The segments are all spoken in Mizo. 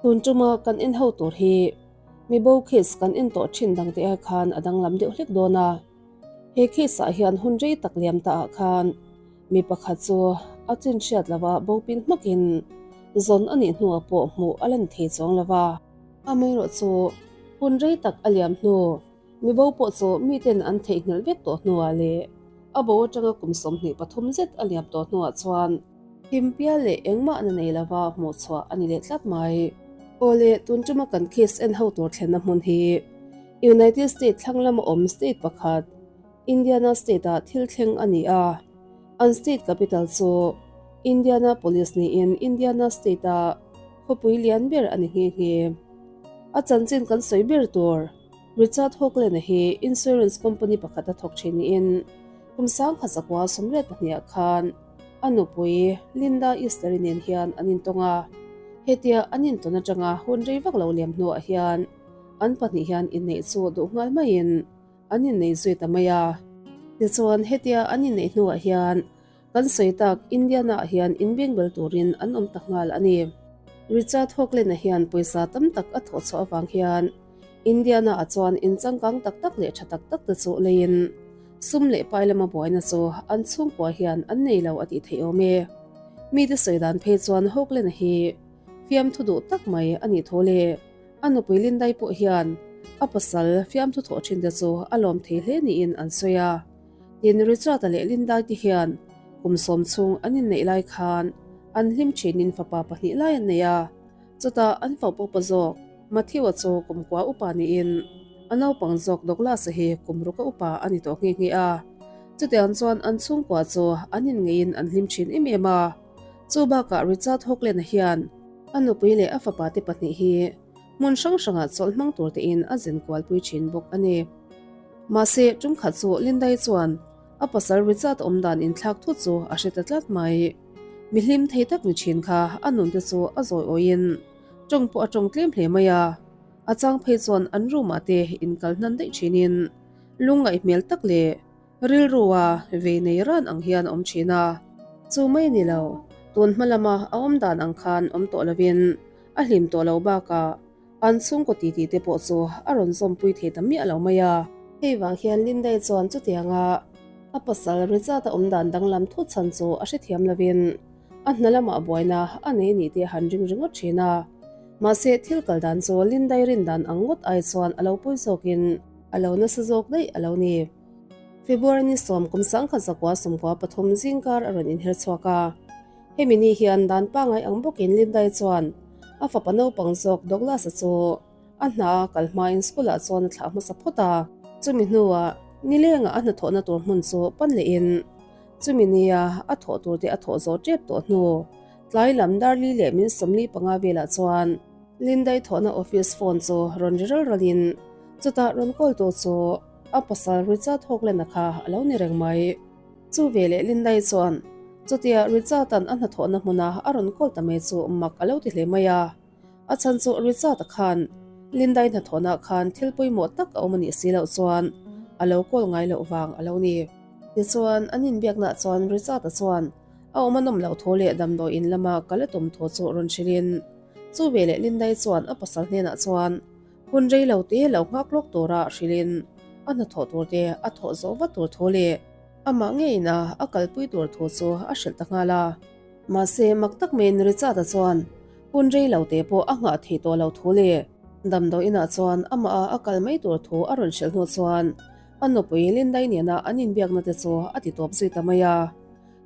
Tun tuma kan en ho tur hi mi bo case kan en tawh thin dang te ai khan a danglam deuh hlek dawn a. He case ah hian hun rei tak liam ta ah khan mi pakhat chu a chin hriat lova bo pil hmakin zawn a nih hnuah pawh hmuh a lan thei chuang lova. Amaherawhchu hun rei tak a liam hnu Mi bo pawh chu miten an theihnghilh vek tawh hnuah leh a bo atanga kum 23 zet a liam tawh hnuah chuan him pial leh engmah na nei lova hmuh chhuah a ni leh tlat mai. Aw le, tun tuma kan case en ho tur thlenna hmun hi United State thlang lama awm state pakhat, Indiana State-ah thil thleng a ni a. An state capital chu Indianapolis niin Indiana State-a khawpui lian ber a ni nghe nghe. A chanchin kan sawi ber tur. Richard Hoagland-a hi insurance company pakhat a thawk thin niin kum 1982 ah khan a nupui Linda Easter-i nen hian an intawng a. Hetia an intawn atanga hun rei vak lo liam hnuah hian an pahnih hian inneih chu duh nghal maiin an innei zui ta mai a. Tichuan hetia an inneih hnuah hian Kan sawi tak, Indiana-ah hian inbeng bel turin an awm ta nghal a ni. Richard Hoagland-a hian pawisa tam tak a thawh chhuah avang hian Indiana-ah chuan in changkang tak tak leh tha tak tak te chu leiin sum leh pai lama buaina chu an chhungkua hian an nei lo a tih theih awm e. Mite sawi dan phei chuan Hoagland-a hi fiamthu duh tak mai a nih tho le. A nupui Lindai pawh hian a pasal fiamthu thawh thin te chu a lawm thei hle niin an sawi a. Tin, Richard-a leh Linda-i te hian kum sawm chhung an inneih lai khan an hlim thinin fapa pahnih lai an nei a. Chutah an fapa upa zawk Matthew-a chu kum kua upa niin a naupang zawk Douglas-a hi kum ruka upa a ni tawh nghe nghe a. Chutiang chuan an chhungkua chu an inngeiin an hlim thin em em a. Chu bakah Richard Hoagland-a hian a nupui leh a fapa te pahnih hi hmun hrang hrangah chawlh hmang tur tein a zin kualpui thin bawk a ni. Mahse, tum khat chu Lindai chuan a pasal Richard awm dan inthlak thut chu a hre ta tlat mai. Mi hlim thei tak ni thin kha a nun te chu a zawi awiin tawng pawh a tawng tlem hle mai a. A chang phei chuan an room ah te inkal hnan daih thinin lungngaih hmel tak leh rilrua vei nei ran ang hian a awm thin a. Chu mai ni lo, tun hma lama a awm dan ang khan awm tawh lovin a hlim tawh lo bakah An chhungkaw titi te pawh chu a rawn zawmpui thei ta miah lo mai a. Hei vang hian Lindai chuan chutianga a pasal Richard-a awm dan danglam thut chhan chu a hrethiam lovin a hna lamah buaina a nei ni tih a han ring ringawt thin a. Mahse thil kal dan chu Lindai rin dan ang ngawt ai chuan a lo pawi zawkin a lo nasa zawk daih a lo ni. February ni sawm kum 1993 zingkar a rawn inher chhuak a. Hemi ni hian dan pangai ang bawkin Lindai chuan a fapa naupang zawk Douglas-a chu a hna a kal hmain school-ah chuan a thlah hmasa phawt a. Chumi hnuah nilengah a hnathawhna tur hmun chu pan lehin chumi nia a thawh tur te a thawh zawh tep tawh hnu tlai lam dar li leh min 45 velah chuan Lindai thawhna office phone chu rawn ri ral ralin chutah rawn call tu chu a pasal Richard Hoagland-a kha a lo ni reng mai. Chu veleh Lindai chuan chutia Richard-a'n a hnathawhna hmuna a rawn call ta mai chu mak a lo ti hle mai a. A chhan chu Richard-a khan Lindai hnathawhnaah khan thil pawimawh tak a awm a nih si loh chuan a lo call ngai loh vang a lo ni. Tichuan, an inbiaknaah chuan Richard-a chuan a awm a nawm loh thu leh damdawiin lama kal a tum thu chu rawn hrilhin chu veleh Lindai chuan a pasal hnenah chuan Hun rei lo te lo nghak lawk tura hrilhin a hnathawh tur te a thawh zawh vat tur thu leh amah ngeiin a a kalpui tur thu chu a hrilh ta nghal a. Mahse, mak tak maiin Richard-a chuan hun rei lo te pawh a nghah theih tawh lo thu leh damdawiinah chuan amah a a kal mai tur thu a rawn hrilh hnu chuan a nupui Lindai nena an inbiakna te chu a ti tawp zui ta mai a.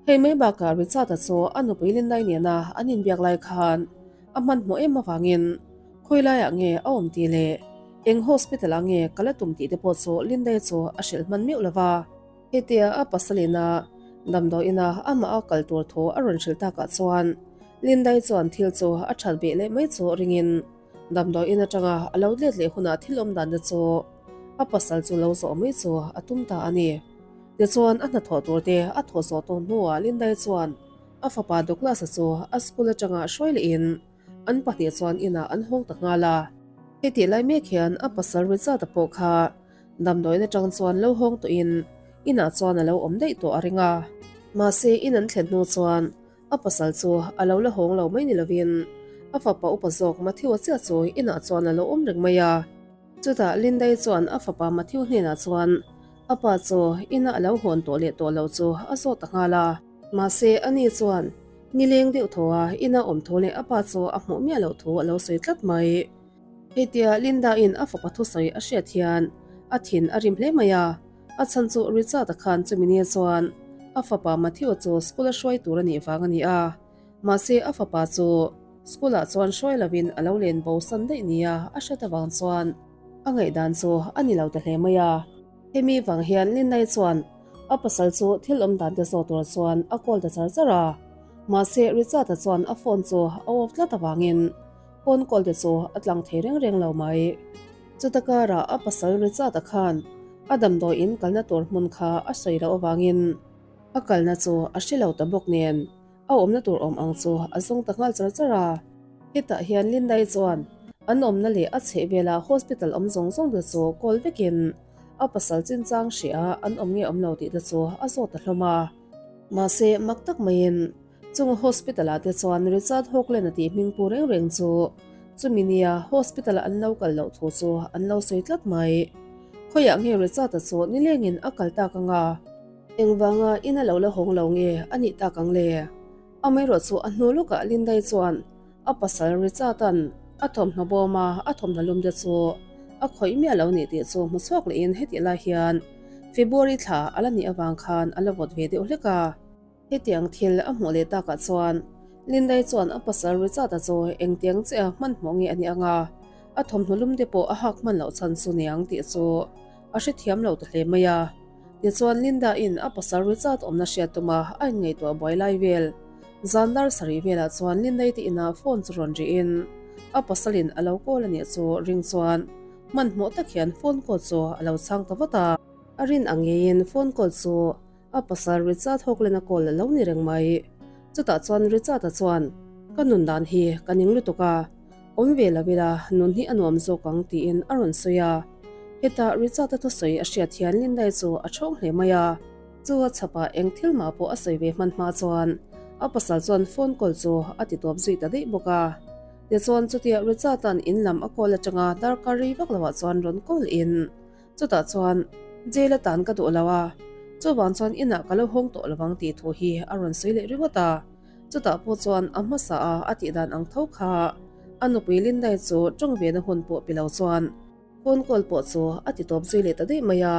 Hei mai bakah Richard-a chu a nupui Lindai nena an inbiak lai khan a hmanhmawh em avangin Khawi laiah nge a awm tih leh eng hospital ah nge kal a tum tih te pawh chu Lindai chu a hrilh hman meuh lo va. Hetia a pasal ina damdawiin a amah a kal tur thu a rawn hrilh takah chuan Lindai chuan thil chu a that beh leh mai chu ringin damdawiin atanga a lo let leh hunah thil awm dan te chu a pasal chu lo zawh mai chu a tum ta a ni. Tichuan a hnathawh tur te a thawh zawh tawh hnuah Lindai chuan a fapa Douglas-a chu a school atanga hruai lehin An pahnih chuan inah an hawng ta nghal a. Hetih lai mek hian a pasal Richard-a pawh kha damdawiin atang chuan lo hawng tawhin inah chuan a lo awm daih tawh a ring a. Mahse in an thlen hnu chuan a pasal chu a lo la hawng lo mai ni lovin A fapa upa zawk Matthew-a chiah chu inah chuan a lo awm reng mai a. Chutah Linda-i chuan a fapa Matthew hnenah chuan a pa chu ina a lo hawn tawh leh tawh loh chu a zawt ta nghal a. Mahse, ani chuan nileng deuh thaw a ina awm thu leh a pa chu a hmuh miah loh thu a lo sawi tlat mai. Hetia Linda-in a fapa thusawi a hriat hian a thin a rim hle mai a, a chhan chu Richard-a khan chumi ni chuan a fapa Matthew-a chu school-a hruai tur a nih vang a ni a. Mahse a fapa chu school-ah chuan hruai lovin a lo len bo san daih nia a hret avang chuan a ngaihdan chu a ni lo ta hle mai a. Hemi vang hian Linda-i chuan a pasal chu thil awm dan te zawh tur chuan a call ta char char a. Mahse Richard-a chuan a phone chu a off tlat avangin phone call te chu a tlang thei reng reng lo mai. Chuta karah a pasal Richard-a khan a damdawi in kalna tur hmun kha a sawi loh avangin a kalna chu a hre lo ta bawk nen. A awmna tur awm ang chu a zawng ta nghal char char a. Hetah hian Lindai chuan an awmna leh a chhehvela hospital awm zawng zawng te chu call vekin a pasal chinchang hria an awm nge awm lo tih te chu a zawt ta hlawm a. Mahse mak tak maiin chung hospital ah te chuan Richard Hawkland a tih hming pu reng reng chu chumi nia hospital ah an lo kal loh thu chu an lo sawi tlat mai. Khawiah nge Richard-a chu nilengin a kal tak anga? Engvanga in a lo la hawng lo nge a nih tak ang le? Amaherawh chu a hnu lawkah Lindai chuan a pasal Richard-a'n a thawmhnaw bawma a thawmhnaw lum te chu a khawih miah lo nih tih chu hmu chhuak lehin hetih lai hian February thla a la nih avang khan a la vawt ve deuh hlek a. Hetiang thil a hmuh leh takah chuan Lindai chuan a pasal Richard-a chu engtiang che a hmanhmawh nge a nih anga a thawmhnaw lum te pawh a hak hman loh chhan chu niang tih chu a hrethiam lo ta hle mai a. Tichuan Linda-in a pasal Richard awmna hriat tuma a inngaihtuah buai lai vel. Zan dar sarih velah chuan Linda-i te inah phone chu rawn rihin a pasalin a lo call a nih chu ring chuan hmanhmawh tak hian phone call chu a lo chhang ta vat a. A rin ang ngeiin phone call chu a pasal Richard Hawkland-a call a lo ni reng mai. Chutah chuan Richard-a chuan, Ka nun dan hi ka ning lutuk a, Awm ve lo ila, nun hi a nuam zawk ang tiin a rawn sawi a. Hetah Richard-a thusawi a hriat hian Lindai chu a ṭhawng hle mai a. Chu a chhapah eng thil mah pawh a sawi ve hman hma chuan a pasal chuan phone call chu a ti tawp zui ta daih bawk a. Tichuan chutia Richard-a'n in lam a call aṭanga darkar rei vak loah chuan rawn call in chutah chuan jail atan ka duh lo a, chuvang chuan inah ka lo hawng tawh lovang tih thu hi a rawn sawi leh ringawt a. Chutah pawh chuan a hmasa a a tih dan ang tho kha a nupui Lindai chu tawng ve na hun pawh pe lo chuan phone call pawh chu a ti tawp zui leh ta daih mai a.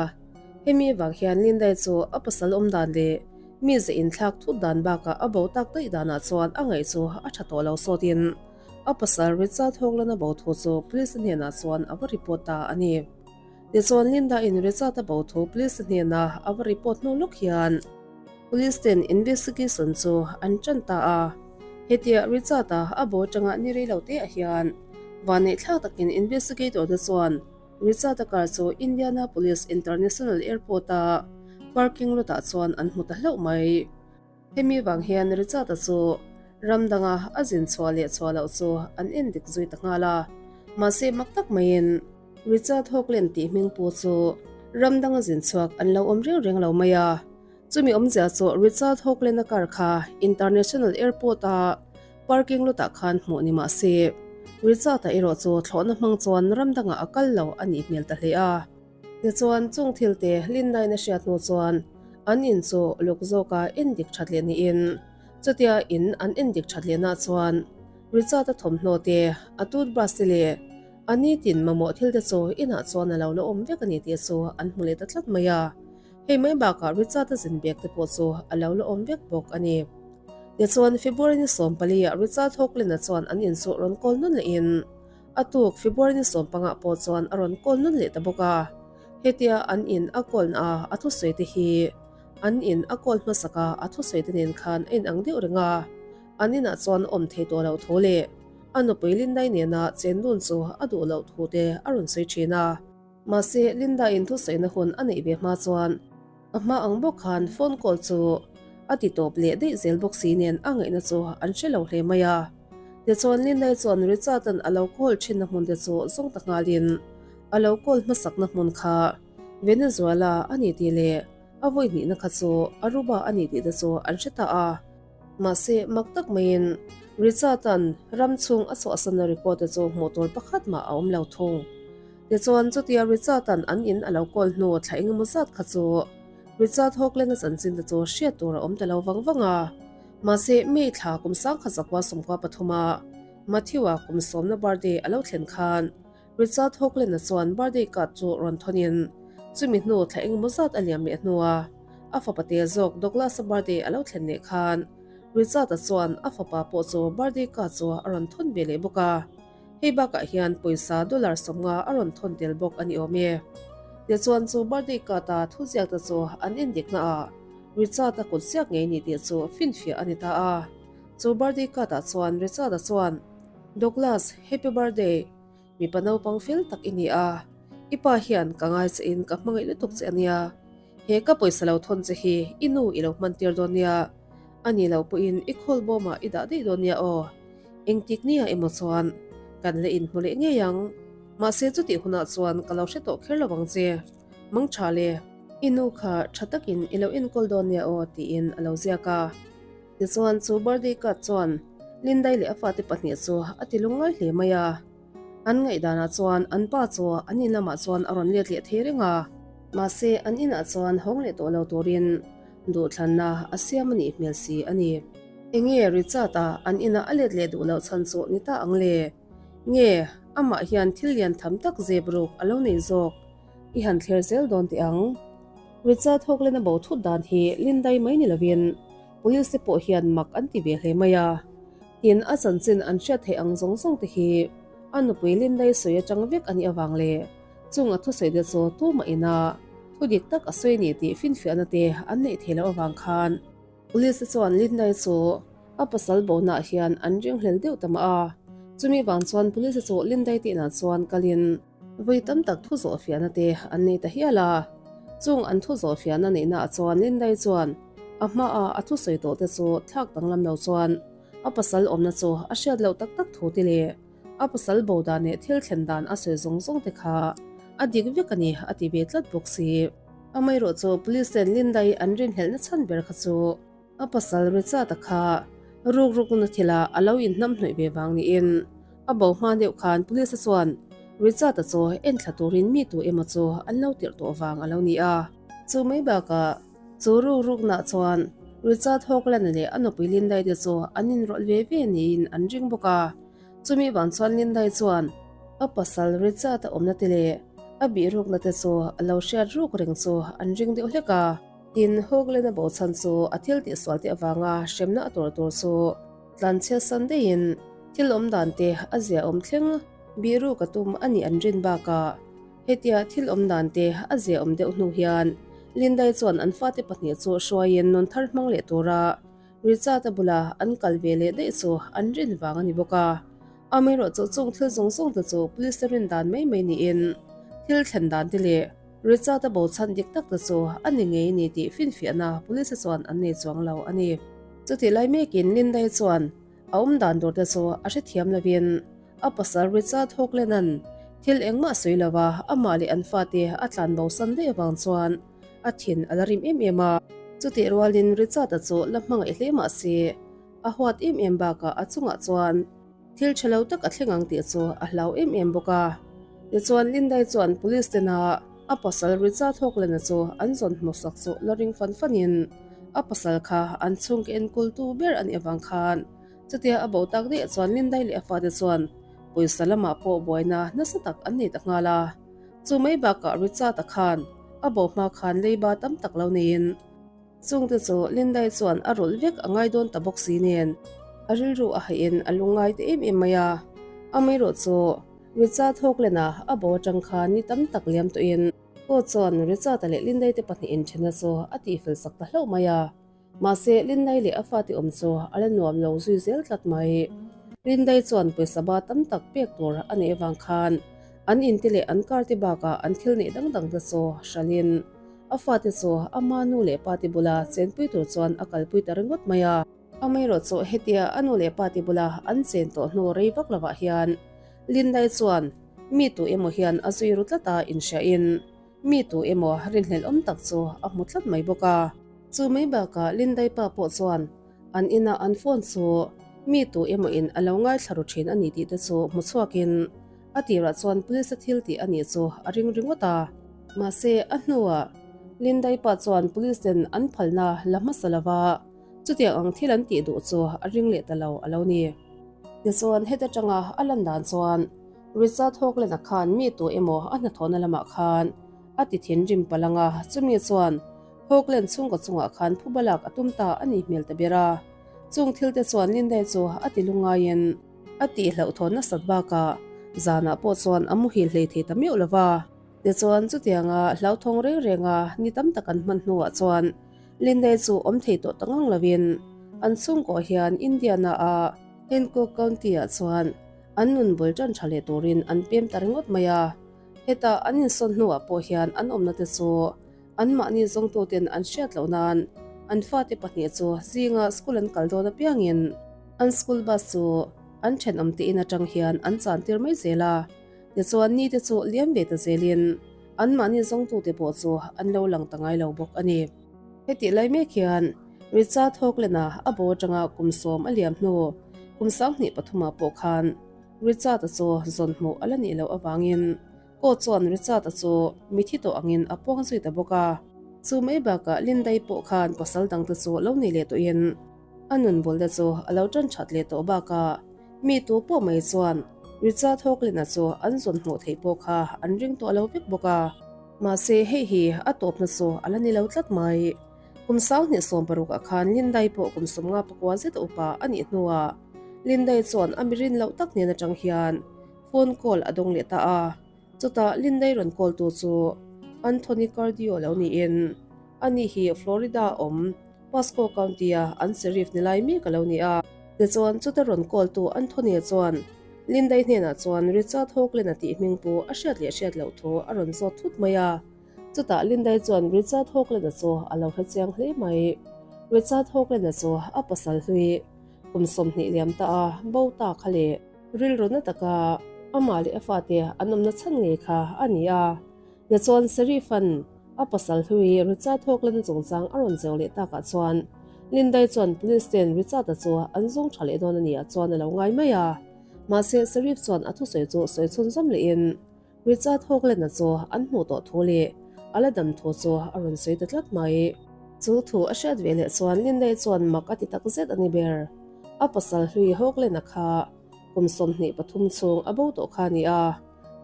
Hemi vang hian Lindai chu a pasal awm dan leh mi ze inthlak thut dan bakah a bo tak daih danah chuan a ngaih chu a tha tawh lo sawtin a pasal Richard Hawkland a bo thu chu police hnenah chuan a va report ta a ni. Tichuan Linda in Richard a bo thu police hnena a va report hnu lawk hian Police ten investigation chu an tan ta a, hetia Richard-a a bo atanga ni rei lo te ah hian vanneih thlak takin investigator te chuan Richard-a car chu Indianapolis International Airport-a parking lot ah chuan an hmu ta hlauh mai. Hemi vang hian Richard-a chu ram danga a zin chhuah leh chhuah loh chu an en dik zui ta nghal a, mahse mak tak maiin Richard Hawkland tih hming pu chu ram danga zin chhuak an lo awm reng reng lo mai a. Chumi awmzia chu Richard Hawkland-a car kha International Airport-a parking lot-ah khan hmuh ni mah se, Richard-a erawh chu thlawhna hmang chuan ram dangah a kal lo a nih hmel ta hle a. Tichuan, chung thilte Linda-in a hriat hnu chuan an in chu luk zawka endik that leh niin, chutia in an endik that lehna chuan Richard-a thawmhnaw te, a toothbrush te leh a nitin mamawh thilte chu inah chuan a lo la awm vek a ni tih chu an hmu leh ta tlat mai a. Hei mai bakah Richard-a zin bag te pawh chu a lo la awm vek bawk a ni. Tichuan, February ni 14 ah Richard Hawkland-a chuan an insuh rawn kawl nawn lehin a tuk February ni 15 ah pawh chuan a rawn kawl nawn leh ta bawk a. Hetia an in a kawlna a a thusawi te hi an in a kawl hmasak a a thusawi te nen khan a inang deuh reng a. An inah chuan awm thei tawh loh thu leh a nupui Lindai nena chen dun chu a duh loh thu te a rawn sawi thin a. Mahse, Linda-in thusawiina hun a neih ve hma chuan a hma ang bawk khan phone call chu a ti tawp leh daih zel bawk si nen a ngaihna chu an hre lo hle mai a. Tichuan, Linda-i chuan Richard-a'n a lo call thinna hmun te chu zawng ta nghalin a lo call hmasakna hmun kha Venezuela a ni tih leh a vawi hnihna kha chu Aruba a ni tih te chu an hre ta a. Mahse, mak tak maiin Richard-a'n ram chhung a chhuahsanna record te chu hmuh tur pakhat mah a awm lo thung. Tichuan, chutia Richard-a'n an in a lo kawl hnu thla engemaw zat kha chu Richard Hawkland-a chanchin te chu hriat tur a awm ta lo vang vang a. Mahse, May thla kum sangkhat zakua sawmkua pathuma Matthew-a kum sawmna birthday a lo thlen khan Richard Hawkland-a chuan birthday card chu rawn thawnin chumi hnu thla engemaw zat a liam leh hnua a fapa te zawk Douglas-a birthday a lo thlen leh khan Richard-a chuan a fapa pawh chu birthday card chu a rawn thawn ve leh bawk a. Hei bakah hian pawisa dollar 50 a rawn thawn tel bawk a ni awm e. Tichuan chu birthday card-a thuziak te chu an endikna ah Richard-a kut ziak ngei ni tih chu finfiah a ni ta a. Chu birthday card-ah chuan Richard-a chuan, Douglas, happy birthday! Mipa naupang fel tak i ni a, i pa hian ka ngai che in ka hmangaih lutuk che a nia. He ka pawisa lo thawn che hi i nu i lo hman tir dawn nia. A ni lo pawhin i khawl bawmah i dah daih dawn nia aw. Engtik nia emaw chuan kan la inhmu leh ngei ang. Mahse chutih hunah chuan ka lo hre tawh kher lo ang che. Mang tha le. I nu kha tha takin i lo enkawl dawn nia aw tiin a lo ziak a. Tichuan chu birthday card chuan Lindai leh a fate pahnih chu a ti lungngai hle mai a. An ngaihdanah chuan an pa chu an in lamah chuan a rawn let leh thei reng a. Mahse an inah chuan hawng leh tawh lo turin duhthlanna a siam a nih hmel si a ni. Enge Richard-a an inah a let leh duh loh chhan chu ni ta ang le? Nge amah hian thil lian tham tak zep ruk a lo nei zawk? I han thler zel dawn teh ang. Richard Hawkland-a bo thut dan hi Lindai mai ni lovin Police te pawh hian mak an ti ve hle mai a. Tin, a chanchin an hriat theih ang zawng zawng te hi a nupui Lindai sawi atang vek a nih avang leh chung a thusawi te chu tumah ina thu dik tak a sawi ni tih finfiahna te an neih theih loh avang khan Police te chuan Lindai chu a pasal bonaah hian an ringhlel deuh ta mah a. Chumi vang chuan Police te chu Lindai te inah chuan kalin Vawi tam tak thu zawhfiahna te an nei ta hial a, chung an thu zawhfiahna neihna ah chuan Lindai chuan a hmaa a thusawi tawh te chu thlak danglam lo chuan a pasal awmna chu a hriat loh tak tak thu te leh a pasal bo dan leh thil thlen dan a sawi zawng zawng te kha a dik vek a ni a ti ve tlat bawk si. Amaherawh chu Police ten Lindai an rinhlelhna chhan ber kha chu A pasal Richard-a kha ruk rukna thilah a lo inhnamhnawih ve vang niin a bo hma deuh khan Police-a chuan Richard-a chu enthla turin mi tu emaw chu an lo tirh tawh vang a lo ni a. Chu mai bakah chu ruk ruknaah chuan Richard Hawkland-a leh a nupui Lindai te chu an inrawlh ve ve niin an ring bawk a. Chumi vang chuan Lindai chuan a pasal Richard-a awmna te leh a bihrukna te chu a lo hriat ruk reng chu an ring deuh hlek a. Tin, Hawkland-a bo chhan chu a thil tihsual te avanga hremna a tur tur chu tlanchhiat san daihin thil awm dan te a zia awm thleng bihruk a tum a nih an rin bakah hetia thil awm dan te a zia awm deuh hnu hian Lindai chuan an fate pahnih chu hruaiin nun thar hmang leh tura Richard-a bula an kal ve leh daih chu an rin vang a ni bawk a. Amaherawhchu chung thil zawng zawng te chu police te rin dan mai mai niin thil thlen dan te leh Richard-a bo chhan dik tak te chu a ni ngei ni tih finfiahna police te chuan an nei chuang lo a ni. Chutih lai mekin Lindai chuan a awm dan tur te chu a hrethiam lovin a pasal Richard Hawkland-a'n thil engmah sawi lova amah leh an fate a tlan bo san daih avang chuan a thin a la rim em em a. Chutih rualin Richard-a chu la hmangaih hle mah se a huat em em bakah a chungah chuan Thil tha lo tak a thleng ang tih chu a hlau em em bawk a. Tichuan Lindai chuan police tena a pasal Richard Hawkland-a chu an zawn hmuhsak chu la ring fan fanin a pasal kha an chhungkaw enkultu ber a nih avang khan chutia a bo tak daih chuan Lindai leh a fate chuan pawisa lamah pawh buaina nasa tak an nei ta nghal a. Chu mai bakah Richard-a khan a bo hma khan leiba tam tak lo neiin Chungte chu Lindai chuan a rawlh vek a ngai dawn ta bawk si nen, a rilru a haihin a lungngai ta em em mai a. Amaherawh chu Richard Hawkland-a a bo atang khan ni tam tak liam tawhin Court chuan Richard-a leh Lindai te pahnih inthenna chu a tihfel sak ta hlauh mai a. Mahse, Lindai leh a fate awm chu a la nuam lo zui zel tlat mai. Lindai chuan pawisa ba tam tak pek tur a neih avang khan an inte leh an car te bakah an thil neih dang dang te chu hralhin A fate chu ama nu leh pate bula chenpui tur chuan a kalpui ta ringawt mai a. Amaherawh chu hetia a nu leh pate bula an chen tawh hnu rei vak lovah hian Lindai chuan mi tu emaw hian a zui ru tlat a inhriahin mi tu emaw rinhlelh awm tak chu a hmu tlat mai bawk a. Chu mai bakah Lindai pa pawh chuan. An ina an phone chu mi tu emaw in a lo ngaithla ru thin a ni tih te chu hmu chhuakin a tirah chuan police a thil tih a nih chu a ring ringawt a. Mahse a hnuah Lindai pa chuan police ten an phalna la hmasa lova chutiang ang thil an tih duh chu a ring leh ta lo a lo ni. Tichuan heta tanga a lan dan chuan Richard Hawkland-a khan mi tu emaw a hnathawhna lamah khan a ti thinrim palh ang a, chumi chuan Hawkland chhungkaw chungah khan phuba lak a tum ta a nih hmel ta ber a. Chung thil te chuan Lindai chu a ti lungaiin a tih hlauhthawn nasat bakah zanah pawh chuan a muhil hlei thei ta meuh lo va. Tichuan chutianga hlauthawng reng renga ni tam tak an hman hnuah chuan Lindai chu awm thei tawh ta ngang lovin an chhungkaw hian Indiana-a Hancock County-ah chuan an nun bul tan tha leh turin an pem ta ringawt mai a. Heta an insawn hnuah pawh hian an awmna te chu Anmahni zawngtuten an hriat loh nan an fate pahnih chu zinga school an kal dawn apiangin an school bus chu an thenawm te in atang hian an chan tir mai zel a. Tichuan nite chu liam ve ta zelin anmahni zawngtute pawh chu an lo lang ta ngai lo bawk a ni. Hetih lai mek hian Richard Hawkland-a a bo atanga kum sawm a liam hnu kum sanghnih pathumah pawh khan Richard-a chu zawn hmuh a la nih loh avangin Court chuan Richard-a chu mithi tawh angin a puang zui ta bawk a. Chu mai bakah Lindai pawh khan pasal dangte chu lo nei leh tawhin a nun bawlna chu a lo tan that leh tawh bakah mi tu pawh mai chuan Richard Hawklin-a chu an zawn hmuh theih pawh kha an ring tawh lo vek bawk a. Mahse hei hi a tawpna chu a la ni lo tlat mai. Kum sanghnih 16 ah khan Lindai pawh kum 50 pakua zet upa a nih hnuah Lindai chuan a mirin loh tak hnen atang hian Phone call a dawng leh ta a, chutah Lindai rawn call tu chu Anthony Cardio lo niin ani hi Florida awm Pasco County a an Sheriff ni lai mek a lo ni a. Tichuan chuta rawn call tu Anthony chuan Lindai hnenah chuan Richard Hawkland a tih hming pu a hriat leh hriat loh thu a rawn zawt thut mai a. Chutah Lindai chuan Richard Hawkland-a chu a lo hre chiang hle mai. Richard Hawkland-a chu a pasal hlui kum 20 liam ta a bo ta kha le. Rilru na taka amah leh a fate an awmna chhan ngei kha a ni a. Tichuan Sheriff-a'n a pasal hlui Richard Hawkland-a chungchang a rawn zeu leh takah chuan Lindai chuan Police ten Richard-a chu an zawng tha leh dawn a nih ah chuan a lo ngai mai a. Mahse Sheriff chuan a thusawi chu sawi chhunzawm lehin Richard Hawkland-a chu an hmuh tawh thu leh a la dam thu chu a rawn sawi ta tlat mai. Chu thu a hriat ve leh chuan Lindai chuan mak a ti tak zet a ni ber. A pasal hlui Hawkland-a kha kum 23 chhung a bo tawh kha a ni a,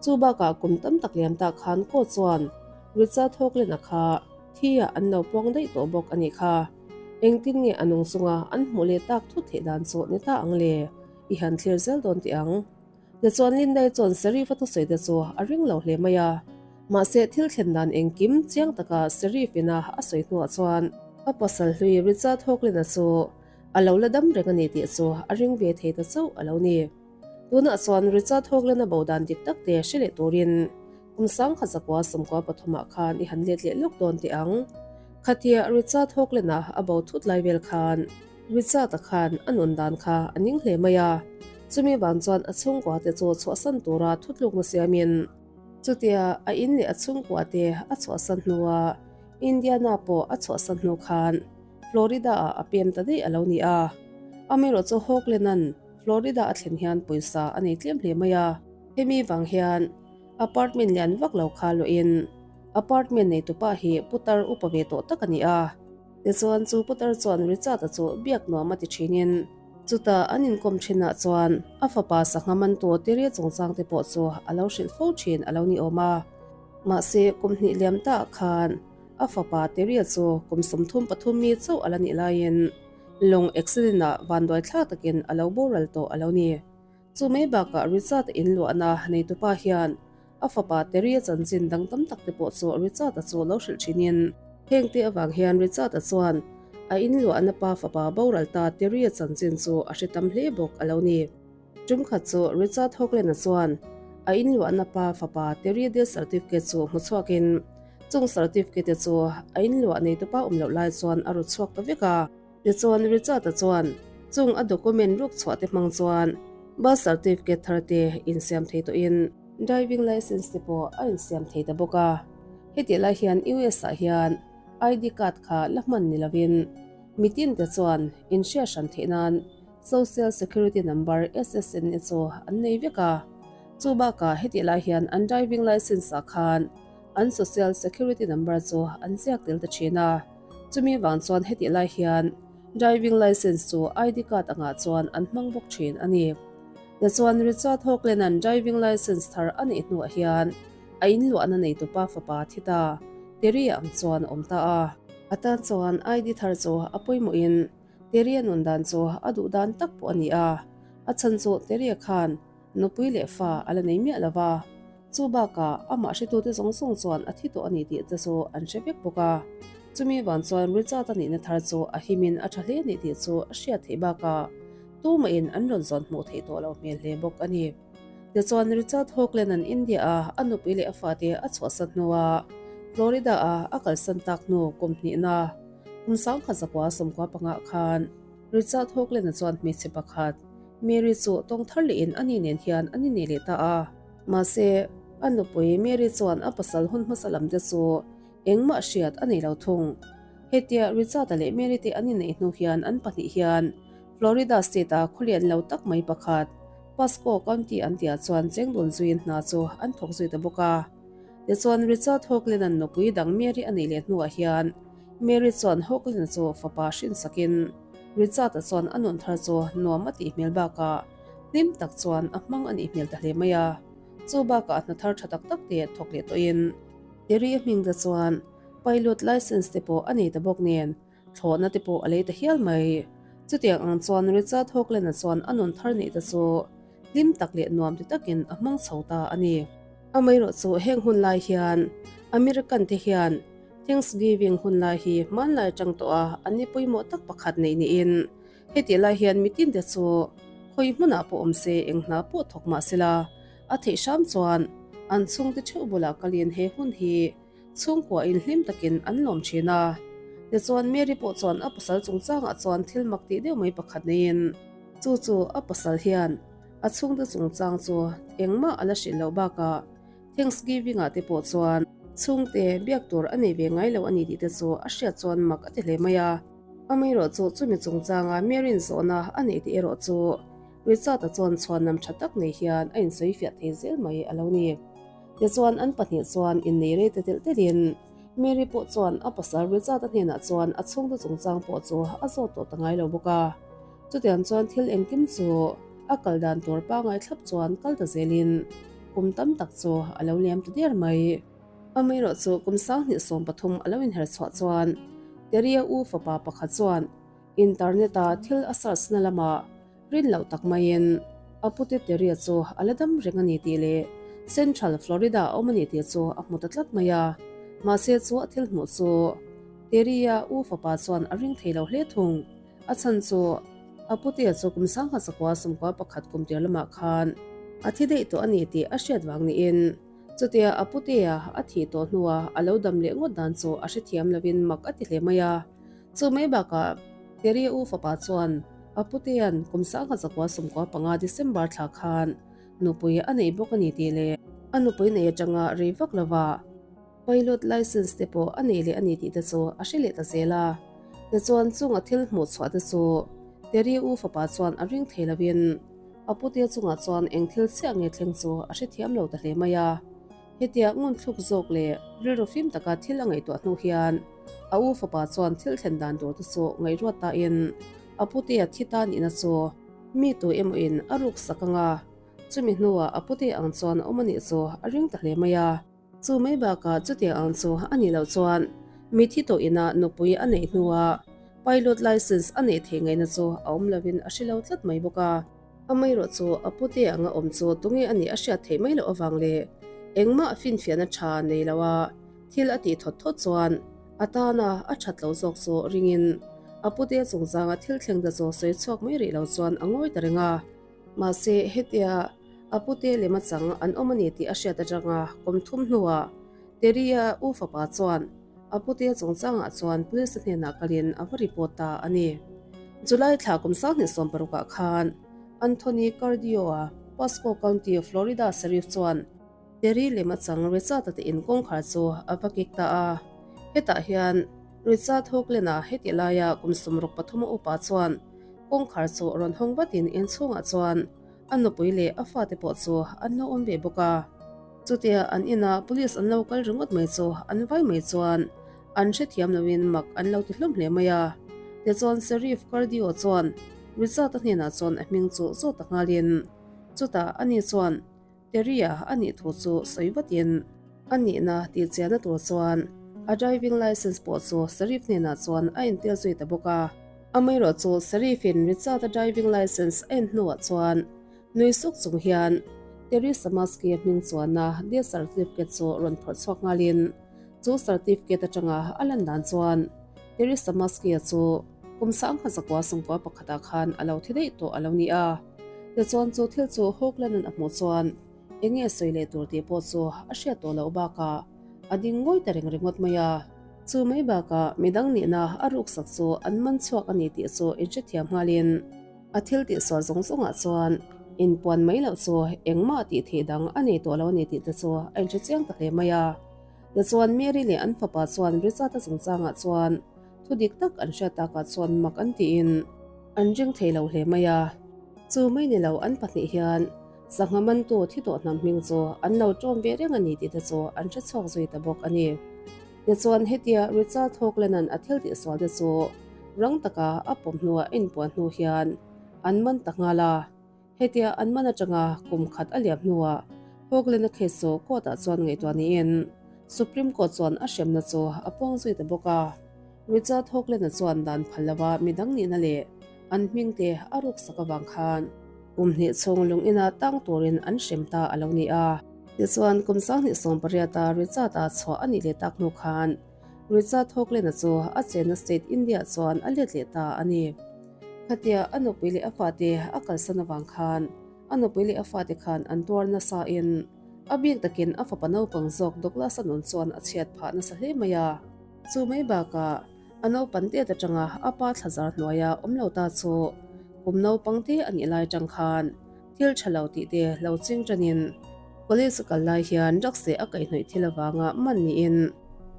chu bakah kum tam tak liam tak khan court chuan Richard Hawkland-a kha thi-ah an lo puang daih tawh bawk a nih kha. Engtin nge a nung chunga an hmuh leh tak thut theih dan chu ni ta ang le? I han thlir zel dawn teh ang. Tichuan Lindai chuan Sheriff-a thusawi te chu a ring lo hle mai a. Mahse thil thlen dan engkim chiang taka Sheriff ina a sawi hnuah chuan a pasal hlui Richard Hawklin-a chu a lo la dam reng a ni tih chu a ring ve thei ta chauh a lo ni. Tunah chuan Richard Hawklin-a bo dan dik tak te hre leh turin kum 1993 ah khan i han let leh lawk dawn teh ang. Khatia Richard Hawklin-a a bo thut lai vel khan Richard-a khan a nun dan kha a ning hle mai a, chumi vang chuan a chhungkua te chu chhuahsan tura thutlukna siamin chutia a in leh a chhungkua te a chhuahsan hnua Indiana pawh a chhuahsan hnu khan Florida-ah a pem ta daih a lo ni a. Amaherawhchu Hawkland-a'n Florida a thlen hian pawisa a nei tlem hle mai a, hemi vang hian apartment lian vak lo kha luahin apartment neitupa hi putar upa ve tawh tak a ni a. Tichuan chu putar chuan Richard-a chu biak nuam a ti thinin chutah an inkawm thinah chuan a fapa sangha mantu Terry chungchang te pawh chu a lo hrilh fo thin a lo ni awm a. Mahse kum hnih liam taah khan a fapa Terry-a chu kum 33 mi chauh a la nih laiin lawng accident-ah vanduai thlak takin a lo boral tawh a lo ni. Chu mai bakah Richard-a inluahna neitupa hian A fapa Terry-a chanchin dang tam tak te pawh chu Richard-a chu lo hrilh thinin, heng te avang hian Richard-a chuan a inluahna pa fapa boral ta Terry-a chanchin chu a hre tam hle bawk a lo ni. Tumkhat chu Richard Hawkland-a chuan a inluahna pa fapa Terry-a death certificate chu hmu chhuakin, chung certificate te chu a inluah neitupa awm loh lai chuan a ru chhuak ta vek a. Tichuan Richard-a chuan chung a document ruk chhuah te hmang chuan birth certificate thar te insiam thei tawhin driving licence te pawh a insiam thei ta bawk a. Hetih lai hian US ah hian ID card kha la hman ni lovin Mitin te chuan inhriat hran theih nan Social Security Number, SSN, chu an nei vek a. Chu bakah hetih lai hian an driving licence ah khan an Social Security Number chu an ziak tel ta thin a. Chumi vang chuan hetih lai hian driving licence chu ID card angah chuan an hmang bawk thin a ni. Tichuan Richard Hoagland-a'n driving licence thar a neih hnuah hian a inluahna neitupa fapa thi ta Terry-a ang chuan a awm ta a. A tan chuan ID thar chu a pawimawhin Terry-a nun dan chu a duh dan tak pawh a ni a, a chhan chu Terry-a khan nupui leh fa a la nei miah lo va, chu bakah amah hretute zawng zawng chuan a thi tawh a ni tih te chu an hre vek bawk a. Chumi vang chuan Richard-a nihna thar chu a himin a tha hle a ni tih chu a hriat theih bakah tumahin an rawn zawn hmuh theih tawh loh hmel hle bawk a ni. Tichuan Richard Hoagland-a'n India-a a nupui leh a fate a chhuahsan hnuah Florida-a a kalsan tak hnu kum hnihna Kum 1995 khan Richard Hoagland-a chuan hmeichhe pakhat, Mary chu tawng thar lehin ani nen hian an innei leh ta a. Mahse, a nupui Mary chuan a pasal hun hmasa lam te chu engmah hriat a nei lo thung. Hetia Richard-a leh Mary te an inneih hnu hian an pahnih hian Florida state-a khawlian lo tak mai pakhat, Pasco County an tihah chuan chengdun zuiin hna chu an thawk zui ta bawk a. Tichuan, Richard Hoagland-a'n nupui dang Mary a neih leh hnuah hian Mary chuan Hoagland-a chu fapa hrin sakin Richard-a chuan a nun thar chu nuam a tih hmel bakah hlim tak chuan a hmang a nih hmel ta hle mai a. Chu bakah hna thar tha tak tak te thawk leh tawhin Terry-a hming te chuan pilot license te pawh a nei ta bawk nen thlawhna te pawh a lei ta hial mai. Chutiang ang chuan Richard Hoagland-a chuan a nun thar neih te chu hlim tak leh nuam ti takin a hmang chho ta a ni. Amaherawh chu heng hun lai hian American te hian Thanksgiving hun lai hi hmanlai atang tawh a an ni pawimawh tak pakhat neih niin hetih lai hian mitin te chu khawi hmunah pawh awm se eng hna pawh thawk mah sela a theih hram chuan an chhungte theuh bulah kalin he hun hi Chhungkua in hlim takin an lawm thin a. Tichuan Mary pawh chuan a pasal chungchangah chuan thil mak tih deuh mai pakhat neiin chu chu a pasal hian a chhungte chungchang chu engmah a la hrilh loh bakah Thanksgiving ah te pawh chuan chhungte biak tur a nei ve ngai lo a ni tih te chu a hriat chuan mak a ti hle mai a. Amaherawh chu chumi chungchanga Mary'n zawhna a neih tih erawh chu Richard-a chuan chhuanlam tha tak nei hian a insawifiah thei zel mai a lo ni. Tichuan an pahnih chuan innei rei ta telh telhin Mary pawh chuan a pasal Richard-a hnenah chuan a chhungte chungchang pawh chu a zawt tawh ta ngai lo bawk a. Chutiang chuan thil engkim chu a kal dan tur pangai thlap chuan kal ta zelin kum tam tak chu a lo liam ta der mai. Amaherawh chu kum 2013 a lo inher chhuah chuan Terry-a u fapa pakhat chuan Internet-a thil a search na lamah Rin loh tak maiin a pute Terry-a chu a la dam reng a ni tih leh Central Florida a awm a ni tih chu a hmu ta tlat mai a. Mahse chu a thil hmuh chu Terry-a u fapa chuan a ring thei lo hle thung. A chhan chu a putea chu kum 1961 kum tir lamah khan a thi daih tawh a ni tih a hriat vang niin chutia a putea a thih tawh hnua a lo dam leh ngawt dan chu a hrethiam lovin mak a ti hle mai a. Chu mai bakah Terry u fapa chuan a putea'n kum 1995 December thla khan nupui a nei bawk a ni tih leh a nupui nei atanga rei vak lova pilot license te pawh a nei leh a ni tih te chu a hre leh ta zel a. Tichuan chung a thil hmuh chhuah te chu Terry u fapa chuan a ring thei lovin a putea chungah chuan eng thil chiah nge thleng chu a hrethiam lo ta hle mai a. Hetia ngun thluk zawk leh rilru fim taka thil a ngaihtuah hnu hian a u fapa chuan thil thlen dan tur te chu ngaihruat tain a putea thi ta nihna chu mi tu emaw in a ruk sak ang a, chumi hnuah a putea ang chuan a awm a nih chu a ring ta hle mai a. Chu mai bakah chutiang ang chu a nih loh chuan mi thi tawh ina nupui a neih hnuah pilot license a neih theih ngaihna chu a awm lovin a hre lo tlat mai bawk a. Amaherawh chu a pute anga awm chu tunge a nih a hriat theih mai loh avang leh engmah finfiahna tha nei lo a thil a tih thawt thawt chuan a tana a that lo zawk chu ringin a pute chungchanga thil thleng ta chu sawi chhuak mai rih lo chuan a ngawi ta reng a. Mahse hetia a pute lema chang an awm a ni tih a hriat atanga kum thum hnuah Terry-a u fapa chuan A pute chungchangah chuan police hnenah kalin a va report ta a ni. July thla kum 2016 ah khan Anthony Cardio-a Pasco County, Florida Sheriff chuan Terry lem a chang Richard-a te in kawngkhar chu a va kik ta a. Hetah hian. Richard Hoagland-a heti laia kum 63 a upa chuan kawngkhar chu rawn hawng vatin inchhungah chuan a nupui leh a fate pawh chu an lo awm ve bawk a. Chutia an inah police an lo kal ringawt mai chu an vai mai chuan an hrethiam loin mak an lo ti hlawm hle mai a. Tichuan Sheriff Cardio chuan Richard-a hnenah chuan a hming chu zawt ta nghalin chutah ani chuan Terry-a a nih thu chu sawi vatin a nihna tihchiahna tur chuan a driving licence pawh chu Sheriff hnenah chuan a intel zui ta bawk a. Amaherawhchu Sheriff-in Richard-a driving licence a en hnuah chuan Nui suk chung hian Terry Samaski-a hming chuanna death certificate chu rawn phawrh chhuak nghalin chu certificate atanga a lan dan chuan Terry Samaski-a chu kum sangha zakua sawmkua pakhatah khan a lo thi daih tawh a lo ni a. Tichuan chu thil chu Hoagland-a'n a hmuh chuan eng nge sawi leh tur tih pawh chu a hriat tawh loh bakah a ding ngawi ta reng ringawt mai a. Chu mai bakah midang nihna a ruksak chu an man chhuak a ni tih chu inhrethiam nghalin, A thil tih sual zawng zawngah chuan inpuan mai loh chu engmah tih theih dang a nei tawh lo a ni tih te chu a inhre chiang ta hle mai a. Tichuan Mary leh an fapa chuan Richard-a chungchangah chuan thu dik tak an hriat takah chuan mak an tiin an ring thei lo hle mai a. Chu mai ni lo an pahnih hian sangha mantu thi tawh hnam hming chu an lo ṭawm ve reng a ni tih te chu an hre chhuak zui ta bawk a ni. Tichuan hetia Richard Hoagland-a'n a thil tih sual te chu rang taka a pawm hnuah a inpuan hnu hian an man ta nghal a. Hetia an man atanga kum khat a liam hnuah Hoagland-a case chu court-ah chuan ngaihtuah niin Supreme Court chuan a hremna chu a puang zui ta bawk a. Richard Hoagland-a chuan dan phal lova midang nihna leh an hming te a ruksak avang khan kum hnih chhung lung ina tang turin an hrem ta a lo ni a. Tichuan kum 2018-a Richard-a chhuah a nih leh tak hnu khan Richard Hoagland-a chu a chenna state India chuan a let leh ta a ni. Khatia a nupui leh a fate a kalsan avang khan a nupui leh a fate khan an tuar nasa in a bik takin a fapa naupang zawk Douglas-a nun chuan a chhiat phah nasa hle mai a. Chu mai bakah a naupan tet atanga a pa thlazar hnuaia awm lo ta chu kum naupang te a nih lai atang khan thil tha lo tih te lo ching tanin College a kal lai hian drugs leh a kaihhnawih thil avanga man niin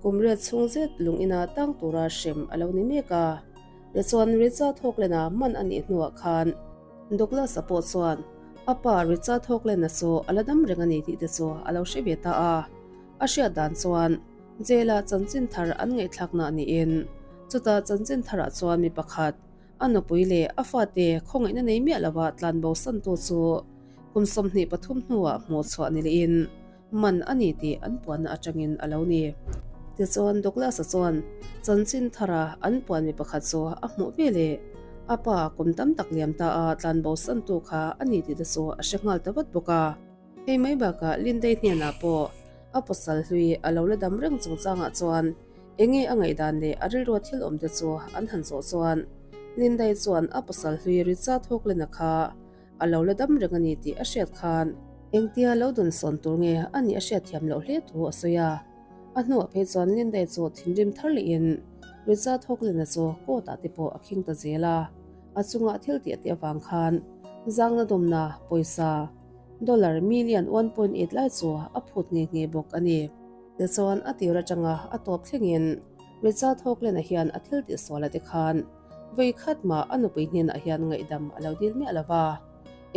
kum riat chhung zet lung ina tang tura hrem a lo ni mek a. Tichuan Richard Hoagland-a man a nih hnuah khan Douglas-a pawh chuan a pa Richard Hoagland-a chu a la dam reng a ni tih te chu a lo hre ve ta a. A hriat dan chuan Jail-ah chanchin thar an ngaihthlakna niin chutah chanchin tharah chuan mi pakhat A nupui leh a fate khawngaihna nei miah lova tlanbo santu chu kum 23 hnuah hmuh chhuah ni lehin man a ni tih an puanna atangin a lo ni. Tichuan Douglas-a chuan chanchin thara an puan mi pakhat chu a hmuh ve leh a pa kum tam tak liam ta a tlanbo santu kha a ni tih te chu a hre nghal ta vat bawk a. Hei mai bakah Lindei hnenah pawh a pasal hlui a lo la dam reng chungchangah chuan Enge a ngaihdan leh a rilrua thil awm te chu an han zawh chuan Lindai chuan a pasal hlui Richard Hoagland-a kha a lo la dam reng a ni tih a hriat khan engtia lo dawn sawn tur nge a nih a hriat thiam loh hle thu a sawi a. A hnuah phei chuan Lindai chu thinrim thar lehin Richard Hoagland-a chu court-ah te pawh a khing ta zel a, a chunga thil tih a tih avang khan zangna dawmna pawisa dollar million 1.8 lai chu a phut nghe nghe bawk a ni. Tichuan, a tir atanga a tawp thlengin Richard Hoagland-a hian a thil tih suala te khan vawi khat mah a nupui hnenah hian ngaihdam a lo dil miah lo va.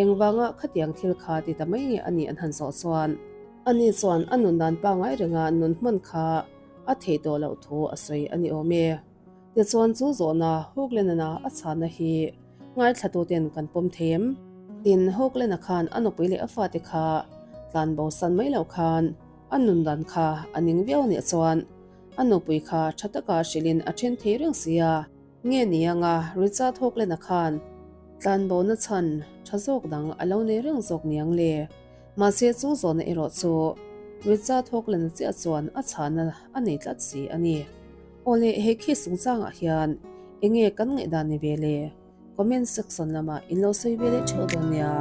Engvanga khatiang thil kha ti ta mai nge a nih an han zawh chuan, ani chuan a nun dan pangngai renga nun hman kha a theih tawh loh thu a sawi a ni awm e. Tichuan chu zawhna Hoagland-a a chhanna hi ngaithlatuten kan pawm thei em? Tin, Hoagland-a khan a nupui leh a fate kha tlanbo san mai loh khan A nun dan kha a ning viau nih chuan a nupui kha tha taka hrilhin a then thei reng si a. Nge ni anga Richard Hoagland-a khan tlanbo-na chhan tha zawk dang a lo nei reng zawk niang le. Mahse chu zawhna erawh chu Richard Hoagland-a chiah chuan a chhahna a nei tlat si a ni. Awle he khi chungchangah hian enge kan ngaihdan ni ve le? Comment section lamah in lo sawi ve leh theuh dawn nia.